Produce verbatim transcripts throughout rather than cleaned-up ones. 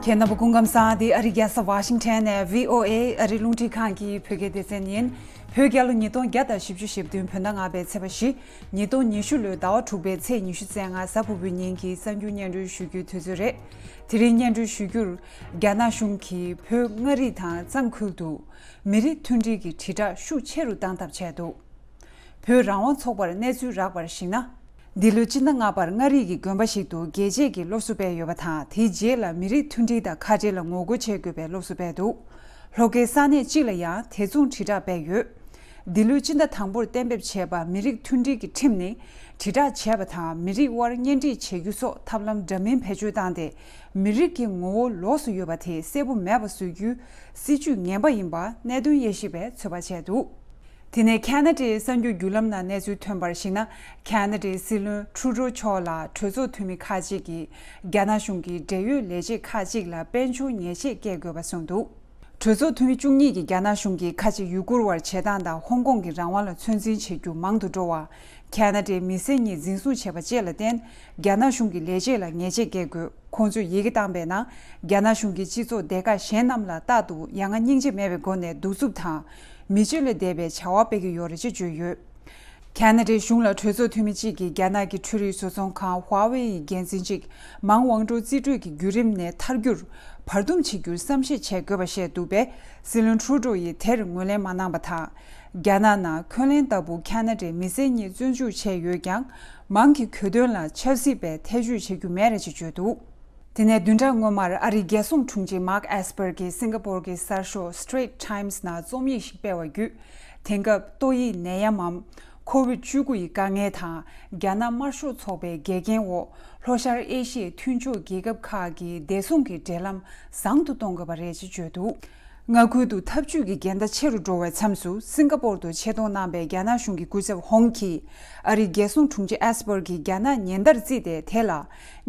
ཁྱེད་རྣམ་པ་སྐུ་ཁམས་བཟང་། འདི་ཨ་རི་རྒྱལ་ས་ཝ་ཤིང་ཊོན་ནས་བྷི་ཨོ་ཨེ་ཨ་རི་རླུང་འཕྲིན་ཁང་གི་བོད་སྐད་སྡེ་ཚན་ཡིན། བོད་རྒྱལ་ལོ་ཉིས་སྟོང་བརྒྱ་དང་བཞི་བཅུ་ཞེ་བདུན་བོད་ཟླ་ལྔ་པའི་ཚེས་པ་བཞི། ཉིས་སྟོང་ཉི་ཤུ་ལོའི་ཟླ་བ་དྲུག་པའི་ཚེས་ཉི་ཤུ་རྩ་ལྔ་གཟའ་ཕུར་བུའི་ཉིན་གྱི་གསར་འགྱུར་སྙན་སྒྲོན་ཞུ་རྒྱུའི་དུས་ཚོད་རེད། དེ་རིང་སྙན་སྒྲོན་ཞུ་རྒྱུར། རྒྱ་ནག་གཞུང་གིས་བོད་མངའ་རིས་དང་གཙང་ཁུལ་དུ་མི་རིགས་མཐུན་སྒྲིལ་གྱི་དྲིལ་བསྒྲགས་ཤུགས་ཆེ་རུ་བཏང་ཐབས་བྱས་འདུག་བོད་རང་དབང་ཚོགས་པར་གནས་ཚུལ་རག་པར་གཞིགས་ན། འདི་ལོའི་སྤྱི་ཟླ་ལྔ་པར་མངའ་རིས་ཀྱི་དགོན་པ་ཞིག་ཏུ་རྒྱལ་གཅེས་ཀྱི་སློབ་གསོ་སྤེལ་ཡོད་པ་དང་། དེའི་རྗེས་ལ་མི་རིགས་མཐུན་སྒྲིལ་དང་ཁ་བྲལ་ལ་ངོ་རྒོལ་བྱེད་དགོས་པའི་སློབ་གསོ་སྤེལ་འདུག་ལྷོ་ཁའི་ས་གནས་གཅིག་ལ་ཡང་དེ་མཚུངས་དྲིལ་བསྒྲགས་སྤེལ་ཡོད། འདི་ལོའི་སྤྱི་ཟླ་དང་པོར་གཏན་འབེབས་བྱས་པ་མི་རིགས་མཐུན་སྒྲིལ་གྱི་ཁྲིམས་ནི། དྲིལ་བསྒྲགས་བྱས་པ་དང་མི་རིགས་དབར་གཉེན་སྒྲིག་བྱེད་རྒྱུ་སོགས་ཐབས་ལམ་འདྲ་མིན་བེད་སྤྱོད་བཏང་སྟེ། མི་རིགས་ཀྱི་ངོ་བོ་ལོགས་སུ་ཡོད་པ་དེ་གསལ་པོ་མེད་པ་བཟོ་རྒྱུའི་སྲིད་ཇུས་ངན་པ་ཡིན་པ་གནད་དོན་དབྱེ་ཞིབ་པས་ཚོད་དཔག་བྱས་འདུག་དེ་ནས་ཁ་ན་ཌའི་གསར་འགྱུར་བརྒྱུད་ལམ་ནང་གནས་ཚུལ་ཐོན་པར་གཞིགས་ན། ཁ་ན་ཌའི་སྲིད་བློན་ཁྲུ་ཌོ་མཆོག་ལ་གྲོས་ཚོགས་འཐུས་མི་ཁག་ཅིག་གིས་རྒྱ་ནག་གཞུང་གི་འབྲེལ་ཡོད་ལས་བྱེད་ཁག་ཅིག་ལ་དཔལ་འབྱོར་ཉེས་ཆད་བཀལ་དགོས་པ་གསུངས་འདུག་གྲོས་ཚོགས་འཐུས་མི་བཅུ་གཉིས་ཀྱིས་རྒྱ་ནག་གཞུང་གིས་ཁ་ཆེ་ཡུ་གུར་བར་བྱེད་སྟངས་དང་ཧོང་ཀོང་གི་རང་དབང་ལ་ཚོད་འཛིན་བྱེད་རྒྱུ་མང་དུ་འགྲོ་བ། ཁ་ན་ཌའི་མི་སེར་གཉིས་འཛིན་བཟུང་བྱས་པ་བཅས་ལ་བརྟེན། རྒྱ་ནག་གཞུང་གི་ལས་བྱེད་ལ་ཉེས་ཆད་བཀལ་དགོས། ཁོང་ཚོས་ཡི་གེ་བཏང་པའི་ནང་། རྒྱ་ནག་གཞུང་གིས་སྤྱི་ཚོགས་སྡེ་ཁག་གཞན་རྣམས་ལ་རྟག་ཏུ་ཡ་ང་སྙིང་རྗེ་མེད་པའི་སྒོ་ནས་གདུག་རྩུབ་དང་། མི་སྤྱོད་ལས་འདས་པའི་བྱ་བ་སྤེལ་གྱི་ཡོད་རེད་ཅེས་བརྗོད་ཡོད། ཁ་ན་ཌའི་གཞུང་ལ་གྲོས་ཚོགས་འཐུས་མི་གཅིག་གིས་རྒྱ་ནག་གི་འཕྲུལ་རིག་བཟོ་ཚོང་ཁང་ཧྭ་ཝེ་ཡི་འགན་འཛིན་གཅིག་མང་དབང་སྒྲུང་རྩིས་སྤྲོད་ཀྱི་བརྒྱུད་རིམ་ནས་ཐར་རྒྱུར་བར་འདུམ་བྱེད་རྒྱུར་བསམ་ཤེས་བྱེད་དགོས་པ་བཤད་འདུག་པས། སྲིད་བློན་ཁྲུ་ཌོ་ཡིས་དེར་ངོས་ལེན་མ་གནང་པ་དང་། རྒྱ་ནག་ནང་འཁོན་ལན་ལྟ་བུ་ཁ་ན་ཌའི་མི་སེར་གཉིས་བཙོན་འཇུག་བྱས་ཡོད་ཀྱང་། མང་གི་གྱོད་དོན་ལ་ཆབ་སྲིད་པས་ཐེ་བྱུས་བྱེད་རྒྱུ་མེད་རེད་ཅེས་བརྗོད་འདུག་དེ་ནས་བདུན་ཕྲག་སྔོན་མར་ཨ་རིའི་རྒྱལ་སྲུང་དྲུང་ཆེ་མཱག་ཨེས་པར་གྱིས་སིང་ག་པོར་གྱི་གསར་ཤོག་Strait Times ནང་རྩོམ་ཡིག་ཞིག་སྤེལ་བ་བརྒྱུད། དེང་སྐབས་ཏོག་དབྱིབས་ནད་ཡམས་མམ་ཁོ་བིད་བཅུ་དགུ་ཡི་དཀའ་ངལ་དང་། རྒྱ་ནག་དམར་ཤོག་ཚོགས་པའི་འགལ་རྐྱེན་འོག་ལྷོ་ཤར་ཨེ་ཤི་ཡའི་མཐུན་ཕྱོགས་རྒྱལ་ཁབ་ཁག་གི་བདེ་སྲུང་གི་འབྲེལ་ལམ་བཟང་དུ་གཏོང་དགོས་པ་རེད་ཅེས་བརྗོད་འདུག་མངའ་ཁུལ་དུ་འཐབ་ཇུས་ཀྱི་འགལ་ཟླ་ཆེ་རུ་འགྲོ་བའི་མཚམས་སུ། སིང་ག་པོར་དུ་ཆེད་གཏོང་གནང་པའི་རྒྱ་ནག་གཞུང་གི་སྐུ་ཚབ་ཧོང་གིས། ཨ་རིའི་རྒྱལ་སྲུང་དྲུང་ཆེ་ཨེས་པར་གྱིས་རྒྱ་ནག་ཉེན་བརྡར་བརྩིས་ཏེ། དེ་ལ་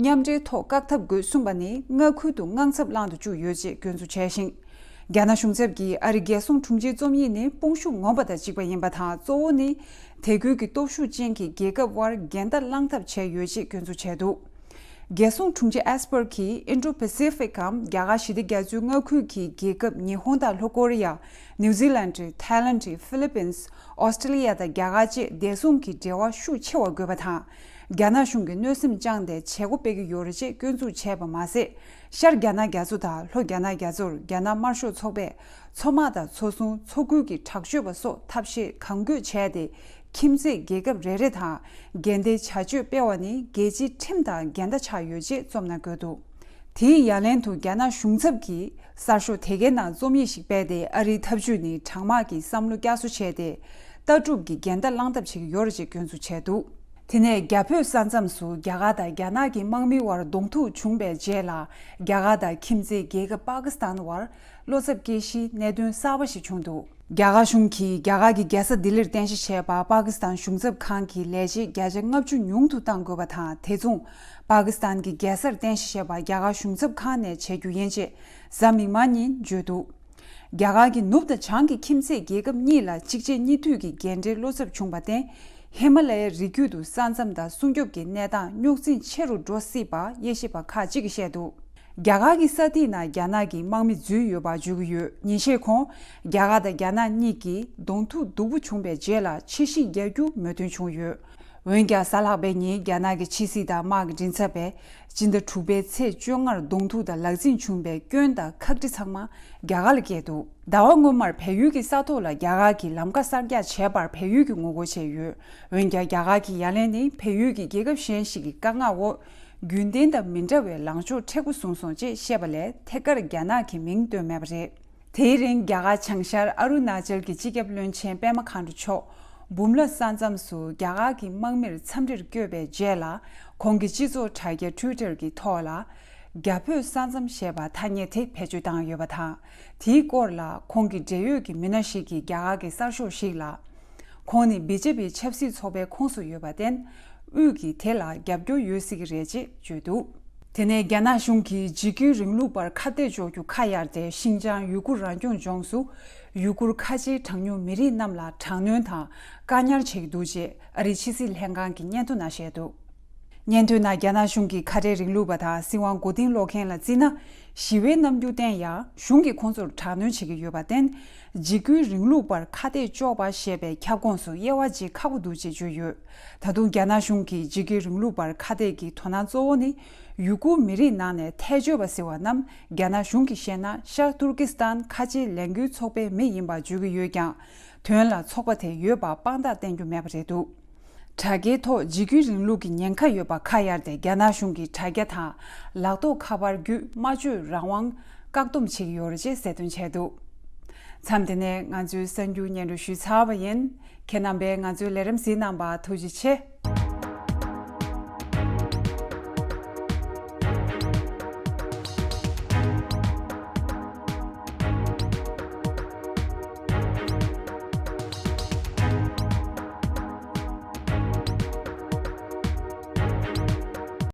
མཉམ་འབྲེལ་ཐོག་བཀག་ཐབས་དགོས་གསུངས་པ་ནི། མངའ་ཁུལ་དུ་དངངས་འཚབ་བསླངས་དུ་བཅུག་ཡོད་ཅེས་སྐྱོན་འཛུགས་བྱས་ཤིང་། རྒྱ་ནག་གཞུང་ཚབ་ཀྱིས་ཨ་རིའི་རྒྱལ་སྲུང་དྲུང་ཆེའི་རྩོམ་ཡིག་ནི་དཔུང་ཤུགས་ངོམ་པ་དང་གཅིག་པ་ཡིན་པ་དང་། གཙོ་བོ་ནི་དེ་ཁུལ་གྱི་སྟོབས་ཤུགས་ཅན་གྱི་རྒྱལ་ཁབ་དབར་འགལ་ཟླ་བསླང་ཐབས་བྱས་ཡོད་ཅེས་སྐྱོན་འཛུགས་བྱས་འདུག་རྒྱལ་སྲུང་དྲུང་ཆེ་ཨེས་པར་གྱིས་ཨིན་ཌོ་པེ་སི་ཕིག་གམ་རྒྱ་གར་ཞི་བདེ་རྒྱ་མཚོའི་མངའ་ཁུལ་གྱི་རྒྱལ་ཁབ་ཉི་ཧོང་དང་ལྷོ་ཀོ་རི་ཡ། ནིའུ་ཛི་ལན་ཌི། ཐའི་ལན་ཌི། ཧྥི་ལི་པིན། ཨོ་སི་ཀྲི་ལི་ཡ་དང་རྒྱ་གར་བཅས་བདེ་སྲུང་གི་འབྲེལ་བ་ཤུགས་ཆེ་བ་དགོས་པ་དང་། རྒྱ་ནག་གཞུང་གིས་གནོད་སེམས་བཅངས་ཏེ་བྱེད་སྒོ་སྤེལ་གྱི་ཡོད་རེད་ཅེས་སྐྱོན་འཛུགས་བྱས་པ་མ་ཟད། ཤར་རྒྱ་ནག་རྒྱ་མཚོ་དང་ལྷོ་རྒྱ་ནག་རྒྱ་མཚོར་རྒྱ་ནག་དམར་ཤོག་ཚོགས་པས་མཚོ་དམག་དང་མཚོ་སྲུང་མཚོ་ཁུལ་གྱི་དྲག་སྤྱོད་པ་སོགས་ཐབས་ཤེས་གང་དགོས་བྱས་ཏེ། ཁྱིམ་མཚེས་རྒྱལ་ཁབ་རེ་རེ་དང་འགལ་ཟླའི་བྱ་སྤྱོད་སྤེལ་བ་ནི་རྒྱལ་སྤྱིའི་ཁྲིམས་དང་འགལ་ཟླ་ཆགས་ཡོད་ཅེས་རྩོམ་ནང་བཀོད་འདུག་དེའི་ཡ་ལན་དུ་རྒྱ་ནག་གཞུང་ཚབ་ཀྱིས་གསར་ཤོག་དེ་གའི་ནང་རྩོམ་ཡིག་ཞིག་སྤེལ་ཏེ། ཨ་རིའི་ཐབས་ཇུས་ནི་གྲང་དམག་གི་བསམ་བློ་བསྐྱར་གསོ་བྱས་ཏེ། ལྟ་གྲུབ་ཀྱི་འགལ་ཟླ་བསླང་ཐབས་བྱེད་ཀྱི་ཡོད་རེད་ཅེས་སྐྱོན་འཛུགས་བྱས་འདུག་དེ་ནས་རྒྱ་བོད་ས་མཚམས་སུ་རྒྱ་གར་དང་རྒྱ་ནག་གི་དམག་མིའི་དབར་གདོང་ཐུག་བྱུང་པའི་རྗེས་ལ། རྒྱ་གར་དང་ཁྱིམ་མཚེས་རྒྱལ་ཁབ་པ་ཀི་སི་ཐན་དབར་བློ་འཚབ་སྐྱེ་གཞིའི་གནད་དོན་གསར་པ་ཞིག་བྱུང་འདུག་རྒྱ་གར་གཞུང་གིས་རྒྱ་གར་གྱི་རྒྱལ་ས་ལྡི་ལིར་རྟེན་གཞི་བྱས་པ་པ་ཀི་སི་ཐན་གཞུང་ཚབ་ཁང་གི་ལས་བྱེད་བརྒྱ་ཆ་ལྔ་བཅུ་ཉུང་དུ་གཏང་དགོས་པ་དང་། དེ་མཚུངས་པ་ཀི་སི་ཐན་གྱི་རྒྱལ་སར་རྟེན་གཞི་བྱས་པ་རྒྱ་གར་གཞུང་ཚབ་ཁང་ནས་བྱེད་རྒྱུ་ཡིན་ཅེས་གཟའ་མིག་དམར་ཉིན་བརྗོད་འདུག་རྒྱ་གར་གྱི་ནུབ་དང་བྱང་གི་ཁྱིམ་མཚེས་རྒྱལ་ཁབ་གཉིས་ལ་གཅིག་རྗེས་གཉིས་མཐུད་ཀྱི་འགལ་འབྲེལ་བློ་འཚབ་བྱུང་བར་བརྟེན། ཧི་མ་ལ་ཡའི་རི་རྒྱུད་དུ་ས་མཚམས་དང་སྲུང་སྐྱོབ་ཀྱི་གནས་སྟངས་རྙོག་འཛིང་ཆེ་རུ་འགྲོ་སྲིད་པ་དབྱེ་ཞིབ་པ་ཁག་ཅིག་གིས་བཤད་འདུག་རྒྱ་གར་གྱི་ས་ཐིག་ནང་རྒྱ་ནག་གི་དམག་མི་འཛུལ་ཡོད་པ་བརྗོད་ཀྱི་ཡོད། ཉིན་ཤས་གོང་རྒྱ་གར་དང་རྒྱ་ནག་གཉིས་ཀྱིས་གདོང་ཐུག་སྡུག་པོ་བྱུང་བའི་རྗེས་ལ་ཕྱིར་བཤིག་རྒྱག་རྒྱུ་མོས་མཐུན་བྱུང་ཡོད། འོན་ཀྱང་། གཟའ་ལྷག་པའི་ཉིན་རྒྱ་ནག་གི་ཕྱི་སྲིད་དང་དམག་གི་མགྲིན་ཚབ་པས་སྤྱི་ཟླ་དྲུག་པའི་ཚེས་བཅོ་ལྔར་གདོང་ཐུག་དང་ལག་འཛིང་བྱུང་བའི་སྐྱོན་དང་ཁག་དཀྲི་ཚང་མ་རྒྱ་གར་ལ་བཀལ་འདུག་ཟླ་བ་སྔོན་མར་བལ་ཡུལ་གྱི་ས་ཐོག་ལ་རྒྱ་གར་གྱིས་ལམ་ཁ་གསར་རྒྱག་བྱས་པར་བལ་ཡུལ་གྱིས་ངོ་རྒོལ་བྱས་ཡོད། འོན་ཀྱང་། རྒྱ་གར་གྱི་ཡ་ལན་ནི་བལ་ཡུལ་གྱིས་རྒྱལ་ཁབ་གཞན་ཞིག་གི་བཀའ་མངགས་འོག་རྒྱུན་ལྡན་དང་མི་འདྲ་བའི་ལངས་ཕྱོགས་མཁྲེགས་པོ་བཟུང་སོང་ཅེས་བཤད་པ་ལས། ཐད་ཀར་རྒྱ་ནག་གི་མིང་བཏོན་མེད་པ་རེད། དེའི་རིང་རྒྱ་གར་བྱང་ཤར་ཨ་རུ་ན་ཅལ་གྱི་སྤྱི་ཁྱབ་བློན་ཆེན་པད་མ་མཁའ་འགྲོ་མཆོག་འབུམ་ལ་ས་མཚམས་སུ་རྒྱ་གར་གྱི་དམག་མིར་འཚམས་འདྲིར་བསྐྱོད་པའི་རྗེས་ལ། ཁོང་གི་སྤྱི་ཚོགས་དྲ་རྒྱ་Twitter་གྱི་ཐོག་ལ། རྒྱ་བོད་ས་མཚམས་ཞེས་པ་ཐ་སྙད་དེ་བེད་སྤྱོད་བཏང་ཡོད་པ་དང་། དེའི་སྐོར་ལ་ཁོང་གི་འབྲེལ་ཡོད་ཀྱི་མི་སྣ་ཞིག་གིས་རྒྱ་གར་གྱི་གསར་ཤོག་ཞིག་ལ། ཁོང་ནི་བི་ཇེ་པི་ཆབ་སྲིད་ཚོགས་པའི་ཁོངས་སུ་ཡོད་པར་བརྟེན། དབུས་ཀྱིས་དེ་ལ་རྒྱབ་སྐྱོར་ཡོད་སྲིད་ཀྱི་རེད་ཅེས་བརྗོད་འདུག་དེ་ནས་རྒྱ་ནག་གཞུང་གིས་འཇིགས་སྐུལ་རིང་ལུགས་པར་ཁ་གཏད་གཅོག་རྒྱུ་ཁ་གཡར་ཏེ། ཤིན་ཅང་ཡུ་གུར་རང་སྐྱོང་ལྗོངས་སུ་ཡུ་གུར་ཁ་ཆེའི་གྲངས་ཉུང་མི་རིགས་རྣམས་ལ་དྲག་གནོན་དང་བཀག་ཉར་བྱེད་ཀྱི་འདུག་ཅེས་ཨ་རིའི་ཕྱི་སྲིད་ལྷན་ཁང་གི་སྙན་ཐོ་ནང་བཤད་འདུག་སྙན་ཐོའི་ནང་རྒྱ་ནག་གཞུང་གི་ཁ་བྲལ་རིང་ལུགས་པ་དང་སྲིད་དབང་མགོ་རྟིང་སློག་མཁན་ལ་བརྩིས་ན། ཞི་བའི་རྣམ་འགྱུར་བསྟན་ཡང་གཞུང་གིས་ཁོང་ཚོར་དྲག་གནོན་བྱེད་ཀྱི་ཡོད་པར་བརྟེན། འཇིགས་སྐུལ་རིང་ལུགས་པར་ཁ་གཏད་གཅོག་པ་ཞེས་པའི་ཁྱབ་ཁོངས་སུ་དབྱེ་བ་འབྱེད་ཁག་པོ་འདུག་ཅེས་བརྗོད་ཡོད། ད་དུང་རྒྱ་ནག་གཞུང་གིས་འཇིགས་སྐུལ་རིང་ལུགས་པར་ཁ་གཏད་ཀྱི་དོ་སྣང་གཙོ་བོ་ནི། ཡུ་གུར་མི་རིགས་ནང་ནས་ཐལ་ཆོད་པ་ཟེར་བ་རྣམས་རྒྱ་ནག་གཞུང་གིས་བཤད་ན་ཤར་ཏུར་ཀི་སི་ཐན་ཁ་ཆེའི་ལས་འགུལ་ཚོགས་པའི་མི་ཡིན་པར་བརྗོད་ཀྱི་ཡོད་ཀྱང་། དོན་ལ་ཚོགས་པ་དེ་ཡོད་པ་དཔང་རྟགས་བསྟན་རྒྱུ་མེད་པ་རེད་འདུག་དྲ་རྒྱའི་ཐོག་འཇིགས་སྐུལ་རིང་ལུགས་ཀྱི་ཉེན་ཁ་ཡོད་པ་ཁ་གཡར་ཏེ་རྒྱ་ནག་གཞུང་གི་དྲ་རྒྱ་དང་ལག་ཐོགས་ཁ་པར་བརྒྱུད་སྨྲ་བརྗོད་རང་དབང་བཀག་སྡོམ་བྱེད་ཀྱི་ཡོད་རེད་ཅེས་གསལ་སྟོན་བྱས་འདུག་མཚམས་འདི་ནས་ང་ཚོའི་གསར་འགྱུར་སྙན་སྒྲོན་ཞུས་ཚར་བ་ཡིན། ཁྱེད་རྣམ་པས་ང་ཚོའི་ལས་རིམ་གཟིགས་གནང་བར་ཐུགས་རྗེ་ཆེ།